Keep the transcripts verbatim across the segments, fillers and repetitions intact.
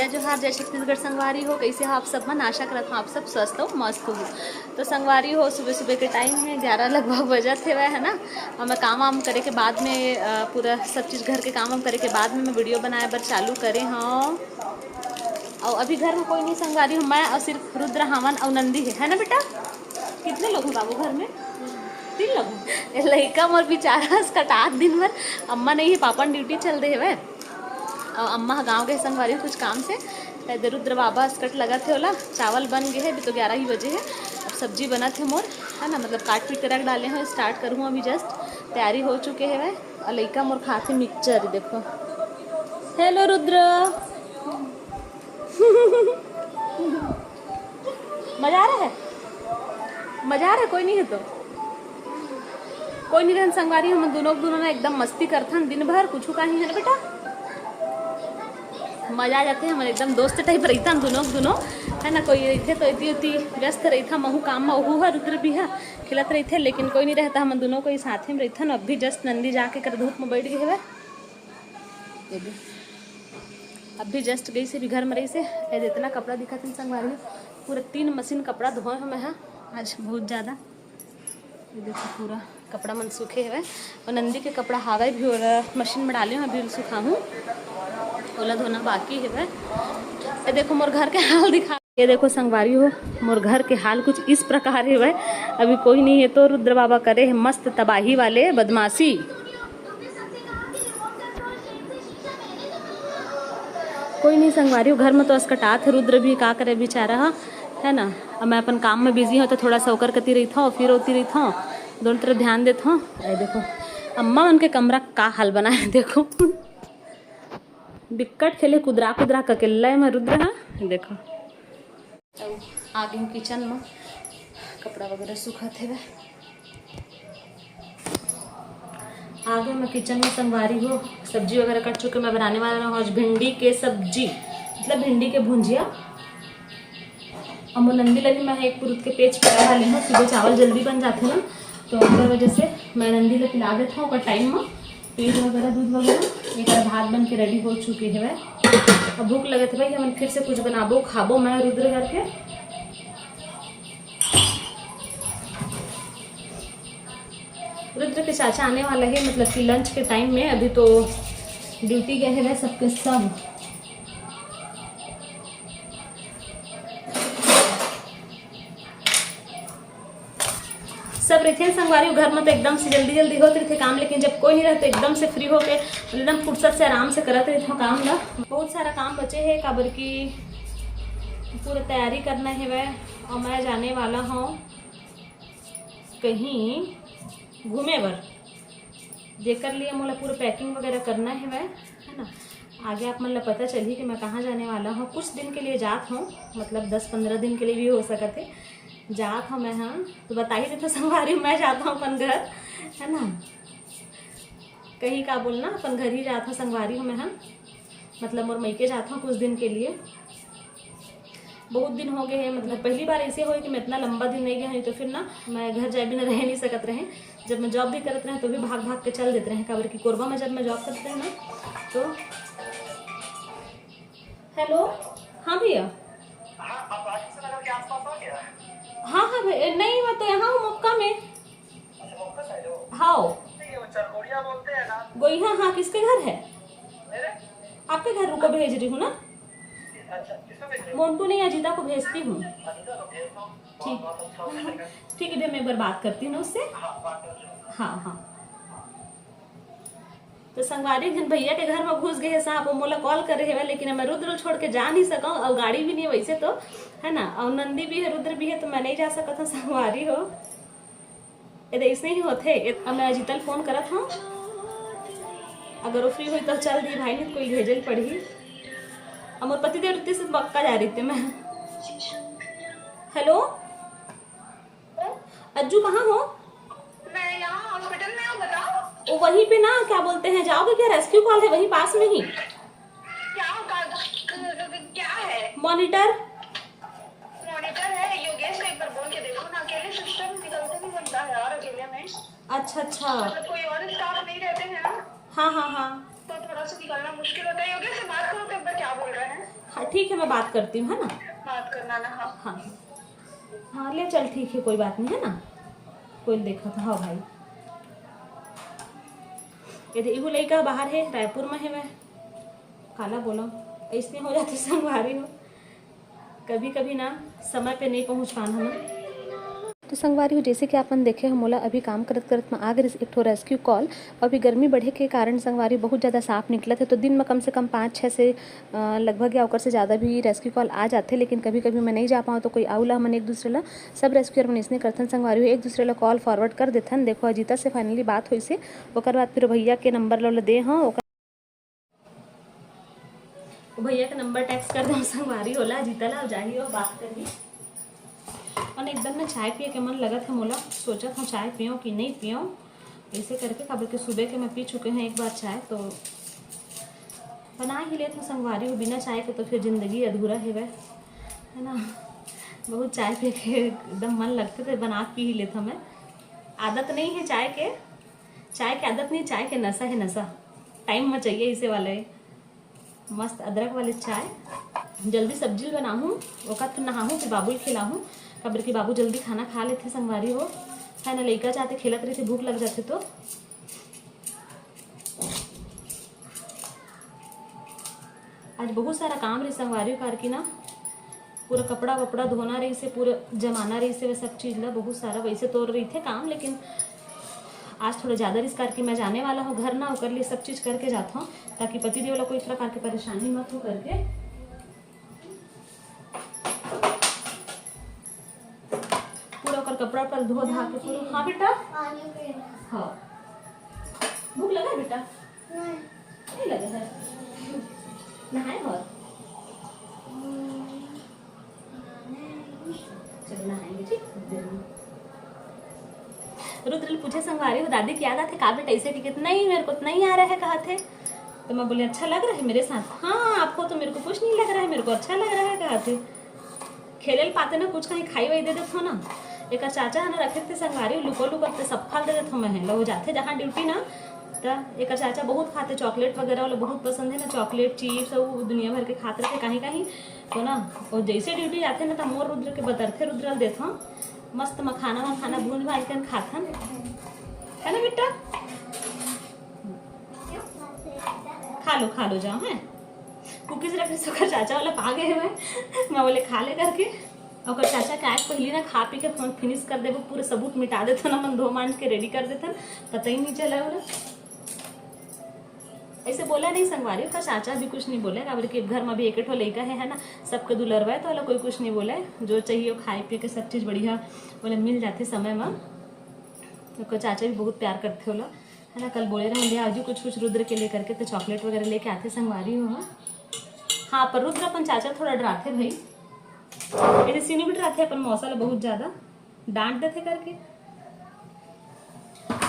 जोहार, जय छत्तीसगढ़ संगवारी हो। कैसे हो आप सब मन? आशा करत हूँ आप सब स्वस्थ हो, मस्त हो। तो संगवारी हो, सुबह सुबह के टाइम है, ग्यारह लगभग बजत हेवय, है ना। और मैं काम वाम करे के बाद में, अ, पूरा सब चीज़ घर के काम वाम करे के बाद में मैं वीडियो बनाए बर चालू करे हूँ। और अभी घर में कोई नहीं संगवारी हो, मैं और सिर्फ रुद्र, हमन और नंदी है, है ना बेटा? कितने लोग हैं बाबू घर में? तीन लोग हैं। ये लइका मोर बेचारा अस्कटात दिन भर, अम्मा नहीं है, पापा ड्यूटी चल दे हेवय। अउ अम्मा ह गाँव गे संगवारी हो कुछ काम से, त एदे रुद्र बाबा अस्कट लगत हे ओला। चावल बन गे हे, अभी तो ग्यारह ही बजे हे। अब सब्जी बनत हे मोर, है ना, मतलब काट पीट के रख डाले हूँ, स्टार्ट करूँ अभी, जस्ट तैयारी हो चुके हेवय। अउ लइका मोर खाथे मिक्सचर, देखो। हेलो रुद्र। मजा आ रहा है, मजा आ रहा है। कोई नहीं है तो कोई नहीं रहन संगवारी, हम दोनों दोनों ना एकदम मस्ती करथन दिन भर, कुछ का ही है ना बेटा। मजा आ जाते हैं, हम एकदम दोस्त टाइप रहिथन दोनों दोनों, है ना। कोई रहिथे तो इतनी उतनी व्यस्त रहिथा, महू काम में ओहू है, रुद्र भी है, खेलत रहिथे, लेकिन कोई नहीं रहता, हम दोनों कोई साथ में रहिथन। अब भी जस्ट नंदी जाके कर धूप में बैठ गए हुए। ये दे। अभी जस्ट गई से भी घर में रही से, ये जितना कपड़ा दिखा थी संगवारी, पूरा तीन मशीन कपड़ा धोए हमें है आज बहुत ज़्यादा। ये देखो पूरा कपड़ा मन सूखे हवे और नंदी के कपड़ा हावे भी और मशीन में डाले हूँ, अभी सुखाहूँ, ओला धोना बाकी हवे। ये देखो मोर घर के हाल दिखा। ये देखो संगवारी हो, मोर घर के हाल कुछ इस प्रकार हवे। अभी कोई नहीं है तो रुद्र बाबा करे है मस्त तबाही वाले बदमाशी। कोई नहीं संगवारी हो, घर में तो अस्कटात है, रुद्र भी का करे बेचारा ह, है ना। अब मैं अपन काम में बिजी हूँ तो थोड़ा सा ओकर कती रहिथौं, फिर ओती रहिथौं, दोनों तरफ ध्यान देथौं। अरे देखो अम्मा मन के कमरा का हाल बना है, देखो बिक्कट खेले कुदरा कुदरा ककेल्ला है मैं रुद्र ह, देखो। अउ आ गई हूँ किचन में, कपड़ा वगैरह सुखात हेवय। आ गए मैं किचन में संगवारी हो, सब्जी वगैरह कट चुके। मैं बनाने वाला हूँ आज भिंडी के सब्जी, मतलब भिंडी के भुंजिया। अब वो नंदी लगी मैं एक पुरुत के पेज पिला डाली हूँ, सुबह चावल जल्दी बन जाते हैं ना, तो ओकर वजह से मैं नंदी ला पिला देता हूँ ओकर टाइम में। पेज वगैरह, दूध वगैरह, एक भात बन के रेडी हो चुके हवे। अब भूख लगत है भाई, हमन फिर से कुछ बनाबो खाबो मैं रुद्र करके। रुद्र के चाचा आने वाला है, मतलब कि लंच के टाइम में। अभी तो ड्यूटी गए हैं सबके सब। सब रहिथे संगवारी, घर में तो एकदम से जल्दी जल्दी होत रहिथे काम, लेकिन जब कोई नहीं रहता एकदम से फ्री होके एकदम फुर्सत से आराम से करत रहिथे काम ला। बहुत सारा काम बचे है, काबर की पूरा तैयारी करना है वह, और मैं जाने वाला हूँ कहीं घूमे बर, जेकर लिए मोला पूरा पैकिंग वगैरह करना है वह, है ना। आगे आप मन ला पता चलही कि मैं कहाँ जाने वाला हूँ। कुछ दिन के लिए जात हूँ, मतलब दस पंद्रह दिन के लिए भी हो सकत है। जात हूँ मैं, हाँ, तो बता ही देता संगवारी, मैं जाता हूँ अपन घर, है ना। कहीं का बोलना, अपन घर ही जात हूँ संगवारी हूँ मैं, हाँ, मतलब मोर मइके जात हूँ कुछ दिन के लिए। बहुत दिन हो गए हैं, मतलब पहली बार ऐसे होए कि मैं इतना लंबा दिन नहीं गया हूँ, तो फिर ना मैं घर जाए बिना रह नहीं सकत रहे। जब मैं जॉब भी करत रहे तो भी भाग भाग के चल देते रहे, काबर कि कोरबा में जब मैं जॉब करते रहे ना तो। हेलो, हाँ भैया। हाँ, आप आशीष नगर के आसपास हो क्या? हाँ हाँ भैया, नहीं मैं तो यहाँ हूँ मक्का में। अच्छा, मक्का साइड हो? हाँ। नहीं, वो चरकोड़िया बोलते हैं ना। गोई, हाँ हाँ, किसके घर है? मेरे। आपके घर रुको, भेज रही हूँ ना। अच्छा, किसको भेज रहे हो? मोंटू नहीं, अजीता को भेजती हूँ। अजीता को भेज दो। ठीक। बहुत अच्छा हो जाएगा। ठीक है भैया, मैं एक बार बात करती हूँ ना उससे। हाँ, बात कर लो। हाँ हाँ। तो संगवारी, जिन भैया के घर में घुस गए हैं सांप, वो मोला कॉल करे हेवय, लेकिन मैं रुद्र छोड़ के जा नहीं सकूँ और गाड़ी भी नहीं है वैसे तो, है ना, और नंदी भी है, रुद्र भी है, तो मैं नहीं जा सकत हूँ संगवारी हो। ये तो इसने ही होते। अब मैं अजीतल फोन करत हूँ, अगर वो फ्री हुई तो चल दी भाई, नहीं तो कोई भेजल पड़ी। अब मोर पति देव रुति से पक्का जा रही थी मैं। हेलो, अज्जू कहाँ हो? मैं यहाँ हॉस्पिटल में हूँ, बताओ। वो वहीं पे ना, क्या बोलते हैं, जाओगे क्या? रेस्क्यू कॉल है वहीं पास में ही। क्या का-, क-, क-, क्या है? मॉनिटर। मॉनिटर है, योगेश को एक बार बोल के देखो ना, अकेले सिस्टम निकलते नहीं बनता है यार, अकेले में। अच्छा अच्छा। मतलब कोई और स्टाफ नहीं रहते हैं ना। हाँ हाँ हाँ। तो थोड़ा सा निकलना मुश्किल होता है। योगेश से बात करो तो एक बार क्या बोल रहे हैं। हाँ, ठीक है, मैं बात करती हूँ, है ना? बात करना ना, हाँ। हाँ, हाँ, ले चल, ठीक है, कोई बात नहीं, है ना? कोई देखा था, हाँ भाई। ये दे, इहू लइका बाहर है, रायपुर में है। मैं काला बोला, ऐसने हो जाते संगवारी हो, कभी कभी ना समय पे नहीं पहुँच पान हमन। तो संगवारी हो, जैसे कि आपन देखे हो, मोला अभी काम करत करत में आ गिस एक ठो रेस्क्यू कॉल। अभी गर्मी बढ़े के कारण संगवारी बहुत ज़्यादा सांप निकलत है, तो दिन में कम से कम पाँच छः से, अ, लगभग या ओकर से ज़्यादा भी रेस्क्यू कॉल आ जाथे, लेकिन कभी कभी मैं नहीं जा पाऊँ, तो कोई आऊ ला हमन एक दूसरे ला, सब रेस्क्यूअर मन इसने करथन संगवारी हो, एक दूसरे ला कॉल फॉरवर्ड कर देथन। देखो, अजीता से फाइनली बात होइसे, ओकर बाद फिर भैया के नंबर ला दे हूँ, ओकर तो भैया के नंबर टेक्स्ट कर दो संगवारी हो ला, अजीता ला, जाही हो बात करही। और एकदम में चाय पिए के मन लगत है मोला, सोचत हूँ चाय पियो कि नहीं पियो, ऐसे करके, काबर के सुबह के मैं पी चुके हूँ एक बार चाय, तो बना ही लेत हूँ संगवारी हो, बिना चाय के तो फिर जिंदगी अधूरा है वह, है ना? बहुत चाय पिए के एकदम मन लगते थे, बना पी ही लेत हूँ मैं। आदत नहीं है चाय के, चाय के आदत नहीं, चाय के नशा है, नशा। टाइम में चाहिए इसे वाले। मस्त अदरक वाले चाय। जल्दी सब्जी ल बनाहूँ, ओकर फिर नहाहूँ, फिर बाबू ल खिलाहूँ, काबर कि बाबू जल्दी खाना खा लेथे संगवारी हो, है ना? लइका जाते खेलत रहिथे, भूख लग जाथे तो। आज बहुत सारा काम रही संगवारी हो, कारकी ना पूरा कपड़ा वपड़ा धोना रहिसे, पूरा जमाना रहिसे, वह सब चीज़ ला बहुत सारा। वैसे तो रहिथे काम, लेकिन आज थोड़ा ज़्यादा रिस करके मैं जाने वाला हूँ घर ना, ओकर लिए सब चीज़ करके जाता हूँ, ताकि पति देव ला कोई प्रकार के परेशानी मत हो करके। पूरा ओकर कपड़ा उपड़ा धो धा के पूरा। हाँ बेटा, हाँ, भूख लगा है बेटा? नहीं लगा है। नहाए हो? चलो नहाएंगे, ठीक? रुद्र पूछे संगवारी हो, दादी की याद आते का बेटा? ऐसे कि नहीं, मेरे को तो नहीं आ रहा है, कहा थे। तो मैं बोली, अच्छा लग रहा है मेरे साथ? हाँ, आपको तो मेरे को कुछ नहीं लग रहा है, मेरे को अच्छा लग रहा है, कहा थे। खेले ल पाते ना, कुछ कहीं खाई वाई दे देथो ना। एकर चाचा है ना, रखे थे संगवारी, लुको लुको ते सब खा दे देथो मैं, लो जाते जहाँ ड्यूटी ना, त एकर चाचा बहुत खाते चॉकलेट वगैरह वाला, बहुत पसंद है ना चॉकलेट, चिप्स, वो दुनिया भर के खाते रहते कहीं कहीं। तो ना, वो जैसे ड्यूटी जाते ना, तो मोर रुद्र के बतरथे, रुद्र ल देथो, मस्त मखाना वखाना भून भाज के खाथन, है ना बेटा? खा लो, खा लो, जाओ, हैं। कुकीज रख रही, ओकर चाचा वाला पा गए हुए। मैं बोले, खा ले करके। ओकर चाचा के आए पहली ना खा पी के फोन फिनिश कर देबो, पूरा सबूत मिटा देथन, अपन धो मांज के रेडी कर देथन, पता ही नहीं चला बोला। ऐसे बोला नहीं संगवारी, ओकर चाचा भी कुछ नहीं बोले, काबर कि घर में भी एक ठो लइका है, है ना, सबके दुलरवा है, तो वाला कोई कुछ नहीं बोले। जो चाहिए वो खाए पी के सब चीज़ बढ़िया बोले मिल जाते समय में। ओकर चाचा भी बहुत प्यार करते होला। है ना, कल बोले रहे, ले आजू कुछ कुछ रुद्र के लेकर के, तो चॉकलेट वगैरह लेके आते संगवारी हो। हाँ, हाँ, पर रुद्र अपन चाचा थोड़ा डराते भाई, ऐसे सीने भी डराते अपन मौसा ला बहुत ज़्यादा डांट देते करके।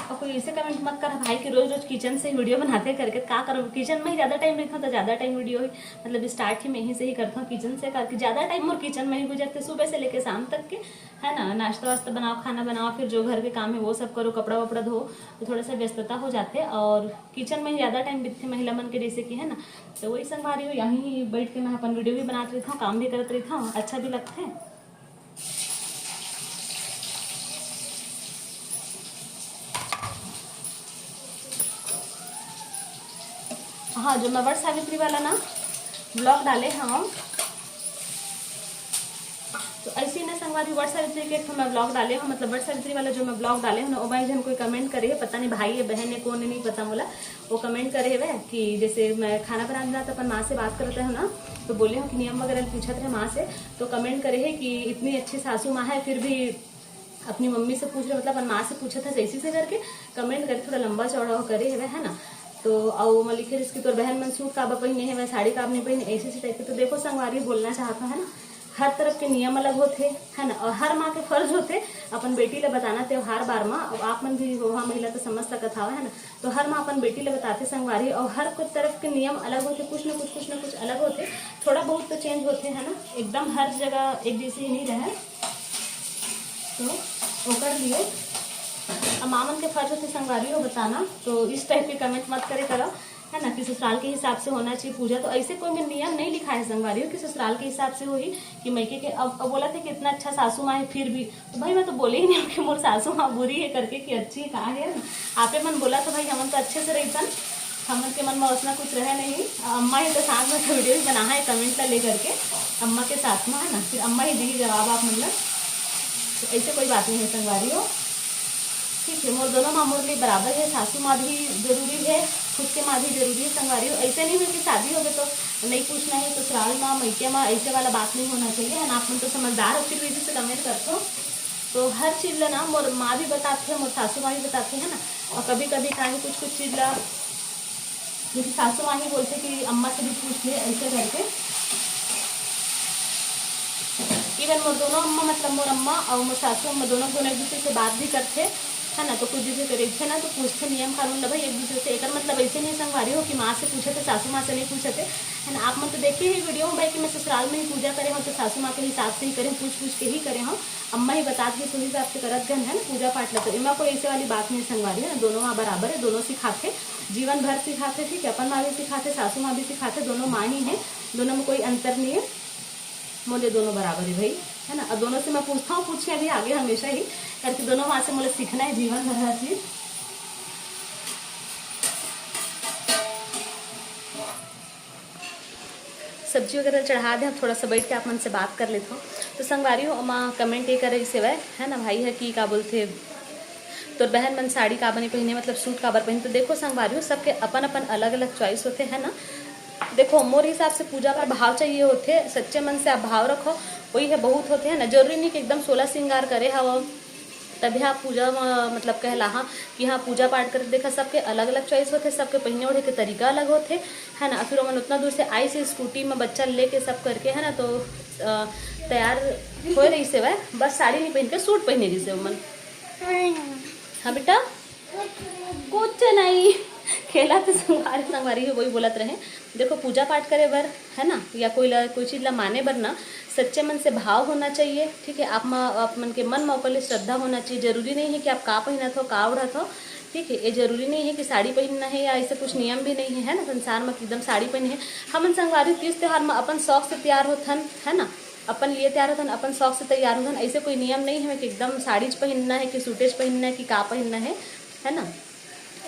और कोई ऐसे कमेंट मत कर भाई कि रोज रोज किचन से वीडियो बनाते करके, का करो, किचन में ही ज़्यादा टाइम रखा तो ज़्यादा टाइम वीडियो ही, मतलब स्टार्ट ही मैं यहीं से ही करता हूँ किचन से, करके ज़्यादा टाइम और किचन में ही गुजरते सुबह से लेके शाम तक के, है ना। नाश्ता वास्ता बनाओ, खाना बनाओ, फिर जो घर के काम है वो सब करो, कपड़ा वपड़ा धो, तो थोड़ा सा व्यस्तता हो जाते। और किचन में ही ज़्यादा टाइम बीतते महिला मन के, जैसे कि, है ना। तो वही संगवारी हो, यहीं बैठ के मैं अपन वीडियो भी बनात रही था, काम भी करत रही था, अच्छा भी लगते। हाँ, जो मैं वट सावित्री वाला ना ब्लॉग डाले हूँ, तो ऐसे ही ना संगवारी, वट सावित्री के एक ठो मैं ब्लॉग डाले हूँ, मतलब वट सावित्री वाला जो मैं ब्लॉग डाले हूँ ना, ओमा एक जन कोई कमेंट करे है, पता नहीं भाई है बहन है कौन है, नहीं पता मोला। वो कमेंट करे है कि जैसे मैं खाना बनाना तो अपन माँ से बात करते हो ना, तो बोले हो कि नियम वगैरह पूछत रहे माँ से, तो कमेंट करे है कि इतनी अच्छी सासू माँ है फिर भी अपनी मम्मी से पूछ रहे, मतलब अपन माँ से पूछत है ऐसे से करके कमेंट करे, थोड़ा लंबा चौड़ा वो करे है, है ना। तो अउ मैं लिखे रहिस कि तोर बहन मन सूट काबर पहिने हवय, साड़ी काबर नहीं पहिने, ऐसे ऐसे टाइप के। तो देखो संगवारी, बोलना चाहत हूँ, है ना, हर तरफ के नियम अलग होथे, है ना, और हर माँ के फर्ज होथे अपन बेटी ला बताना त्योहार बार मा। अब आप मन भी हो, हाँ, महिला तो समझ सकत हव, है ना। तो हर माँ अपन बेटी ला बताथे संगवारी, और हर कुछ तरफ के नियम अलग होथे, कुछ ना कुछ, कुछ ना कुछ अलग होथे, थोड़ा बहुत तो चेंज होथे, है ना, एकदम हर जगह एक जैसे ही नहीं रहे। तो ओकर लिए अब माँ मन के फर्ज होथे संगवारी हो बताना, तो इस टाइप के कमेंट मत करे करो। है ना, कि ससुराल के हिसाब से होना चाहिए पूजा। तो ऐसे कोई में नियम नहीं लिखा है संगवारी हो कि ससुराल के हिसाब से होही कि मइके के। अब, अब बोलथे कि इतना अच्छा सासू माँ है फिर भी, तो भाई मैं तो बोले ही नहीं हूँ कि मोर सासू माँ बुरी है करके, कि अच्छी है, का है ना। आपे मन बोला तो भाई हमन तो अच्छे से रहिथन, हमन के मन में वैसना कुछ रहे नहीं। अम्मा ही तो साथ में वीडियो भी बना है कमेंट ला ले करके, अम्मा के साथ में, है ना, फिर अम्मा ही दी जवाब आप मन ला। तो ऐसे कोई बात नहीं है संगवारी हो, ठीक है। मोर दोनों माँ मोर लिए बराबर है, सासू माँ भी जरूरी है, खुद के माँ भी जरूरी है संगवारी हो। ऐसे नहीं हो कि शादी हो गए तो नहीं पूछना है, ससुराल माँ, मइके माँ, ऐसे वाला बात नहीं होना चाहिए, है ना। आप मन तो समझदार हो, फिर भी इसी से कमेंट करते हो। तो हर चीज़ ला ना मोर माँ भी बताथे, मोर सासू माँ भी बताथे, है ना। और कभी कभी का है कुछ कुछ चीज़ ला जैसे सासू माँ ही बोलथे कि अम्मा से भी पूछ ले, ऐसे करके। इवन मोर दोनों अम्मा, मतलब मोर अम्मा और मोर सासू अम्मा दोनों, दोनों एक दूसरे से बात भी करथे, है ना। तो कुछ जैसे करे थे ना तो पूछथे नियम कानून ला भाई एक दूसरे से। एकर मतलब ऐसे नहीं संगवारी हो कि माँ से पूछे थे, सासू माँ से नहीं पूछे थे, है ना। आप मन तो देखे ही वीडियो में भाई कि मैं ससुराल में ही पूजा करे हूँ तो सासू माँ के हिसाब से ही करे हूँ, पूछ पूछ के ही करे हूँ। अम्मा ही बता दी, उही हिसाब से करत गन है ना पूजा पाठ ला। तो एमा कोई ऐसे वाली बात नहीं संगवारी, है ना। दोनों माँ बराबर है, दोनों सिखाथे, जीवन भर सिखाथे, ठीक है। अपन माँ भी सिखाथे, सासू माँ भी सिखाथे, दोनों माँ ही है, दोनों में कोई अंतर नहीं है। मोले दोनों बराबर है भाई, है ना। और दोनों से मैं पूछता हूँ, पूछे अभी आगे हमेशा ही करके, दोनों माँ से मोले सीखना है जीवन भर हर चीज़। सब्जी वगैरह चढ़ा दे, हम थोड़ा सा बैठ के आप मन से बात कर लेते हो। तो संगवारी हो, ओमा कमेंट ये करे सेवय, है ना भाई, है कि का बोलथे, तोर बहन मन साड़ी काबर नहीं पहने, मतलब सूट काबर पहने। तो देखो संगवारी हो, सबके अपन अपन अलग अलग चॉइस होते, है ना। देखो मोर हिसाब से पूजा बर भाव चाहिए होते, सच्चे मन से आप भाव रखो, वही है बहुत होते, है ना। जरूरी नहीं कि एकदम सोलह श्रृंगार करे हव तभी आप पूजा म-, मतलब कहलाहा कि हाँ पूजा पाठ करे। देखा सबके अलग अलग चॉइस होते, सबके पहने ओढ़े के तरीका अलग होते, है ना। फिर ओमन उतना दूर से आइस स्कूटी में बच्चा लेके सब करके, है ना, तो अ, तैयार होए रहिस हेवय, बस साड़ी नहीं पहन के सूट पहने रहिस हे ओमन। हाँ बेटा, कुछ नहीं, खेला तो संगवारी संगवारी है, वही बोलत रहे। देखो पूजा पाठ करे बर, है ना, या कोई ला कोई चीज़ ला माने बर ना, सच्चे मन से भाव होना चाहिए, ठीक है। आप मा आप मन के मन में ओकर लिए श्रद्धा होना चाहिए। जरूरी नहीं है कि आप का पहनत हो, का ओढ़त हो, ठीक है। ये जरूरी नहीं है कि साड़ी पहनना है या ऐसे कुछ नियम भी नहीं है, है ना, संसार में कि एकदम साड़ी पहने है। हमन संगवारी तीज त्यौहार में अपन शौक से तैयार होथन, है ना, अपन लिए तैयार होथन, अपन शौक से तैयार होथन। ऐसे कोई नियम नहीं है कि एकदम साड़ी च पहनना है कि सूटे च पहनना है कि का पहनना है, है ना।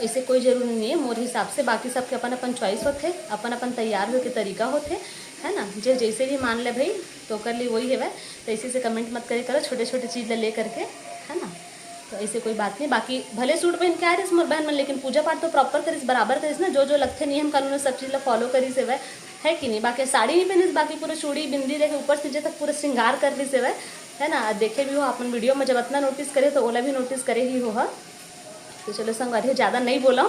ऐसे कोई जरूरी नहीं है मोर हिसाब से। बाकी सबके अपन अपन चॉइस होथे, अपन अपन तैयार होए के तरीका होथे, है ना। जे जैसे भी मान ले भाई, तो ओकर लिए वही हेवय। तो इसी से कमेंट मत करे करो छोटे छोटे चीज़ ला ले करके, है ना। तो ऐसे कोई बात नहीं। बाकी भले सूट पहन के आ रहिस मोर बहन मन, लेकिन पूजा पाठ तो प्रॉपर करिस, बराबर करिस ना। जो जो लगथे नियम कानून, सब चीज़ ला फॉलो करिस हेवय, है कि नहीं। बाकी साड़ी नहीं पहनिस, बाकी पूरा चूड़ी बिंदी लेके ऊपर से नीचे तक पूरा श्रृंगार कर लिस हेवय, है ना। देखे भी हो अपन वीडियो में, जब इतना नोटिस करे तो ओला भी नोटिस करे ही हो, हाँ। तो चलो संगवारी हो, ज़्यादा नहीं बोला।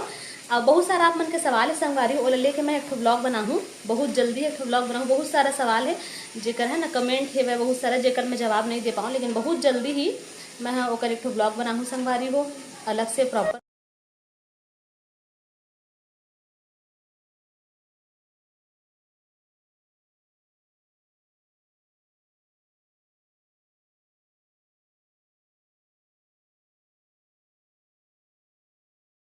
अब बहुत सारा आप मन के सवाल है संगवारी, ओला लेके मैं एक ठो ब्लॉग बनाहूँ, बहुत जल्दी एक ठो ब्लॉग बनाहूँ। बहुत सारा सवाल है जेकर, है ना, कमेंट हेवय बहुत सारा, जेकर मैं जवाब नहीं दे पाऊँ, लेकिन बहुत जल्दी ही मैं, हाँ, ओकर एक ठो ब्लॉग बनाहूँ संगवारी हो, अलग से प्रॉपर।